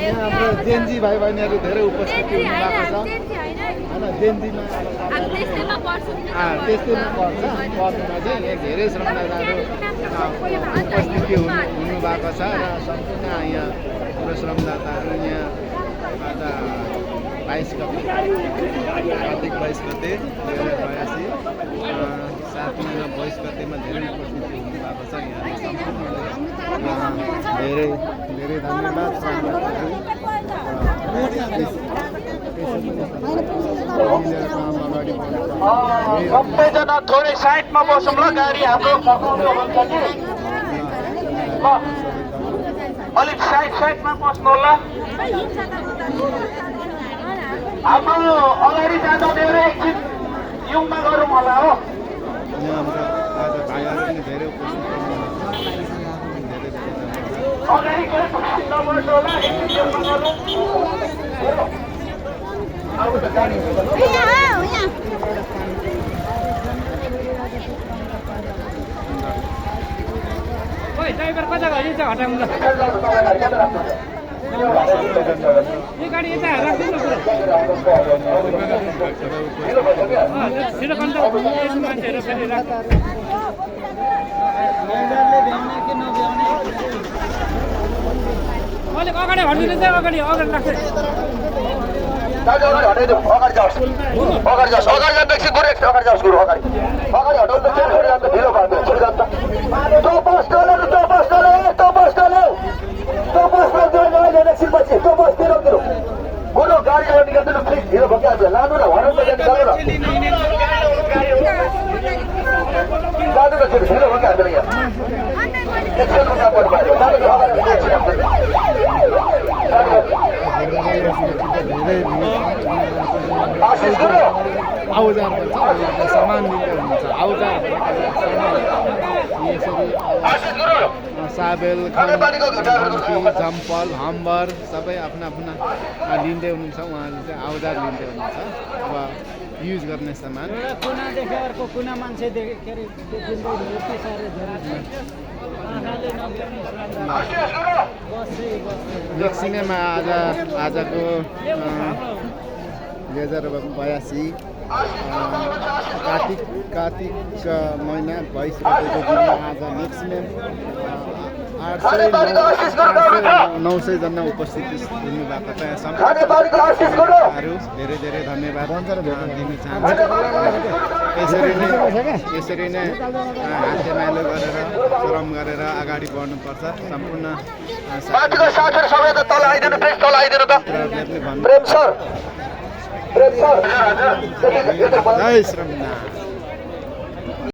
यहाँ हाम्रो जेन्जी भाइ बहिनीहरू धेरै उपस्थिति हुनुभएको छ होइन जेन्जीमा त्यस्तैमा पर्छ पर्नुमा चाहिँ यहाँ धेरै श्रमदाताहरू उपस्थिति हुनुभएको छ र सम्पूर्ण यहाँ पुरो श्रमदाताहरू यहाँ आज 22 गते कार्तिक 22 गते 2082 7 महिना 22 गतेमा धेरै उपस्थिति हुनुभएको छ यहाँ सम्पूर्णले धेरै धेरै धन्यवाद सबैजना थोरै साइडमा बसौँ ल गाडी हाम्रो अलिक साइडमा बस्नु होला हाम्रो अगाडि जाँदा धेरै एकछिन युङमा गरौँ होला हो आज भाइहरू पनि धेरै उपस्थित अगाडि गएर नबस्नु होला एकछिन युङमा गरौँ ड्राइभर कता गयो चाहिँ हटाउनु ल यो गाडी यता राख्दिनु न छिटो कन्ट्रोल मान्छेहरू फेरि राख्छ अलिक अगाडि हटिदिनु चाहिँ अगाडि राख्छ अगाडि जाओस् अगाडि जाँदैछ गुरु एकछिन अगाडि जाओस् गुरु अगाडि हटाउँदा चाहिँ छोडी जान्छ ढिलो भयो छोडी जान्छ त्यो बस एकछिन पछि त्यो बस दिनु गुरु गाडी निकाल्नु प्लिज ढिलो भइहाल्छ लानु न हराउनु निकाल्नु न जानु न छोरी ढिलो भइहाल्छ यहाँ एकछिन उता पर्नु पर्यो आशिष गुरु आउजार भन्छ सामान लिँदै हुनुहुन्छ आउजार साबेल जम्पल हम्बर सबै आफ्ना आफ्ना लिँदै हुनुहुन्छ उहाँहरूले चाहिँ आउजार लिँदै हुनुहुन्छ अब युज गर्ने सामान कुना देखे अर्को कुना मान्छे देखे के अरे नेक्सिनेमा आजको 2082 कार्तिक महिना 22 गतेको दिनमा आज म्याक्सिमम 900 जना उपस्थिति हुनुभएको छ सम्पूर्णहरू धेरै धेरै धन्यवाद दिन चाहन्छु यसरी नै हातेमालो गरेर श्रम गरेर अगाडि बढ्नुपर्छ सम्पूर्ण जय श्रमनाथ।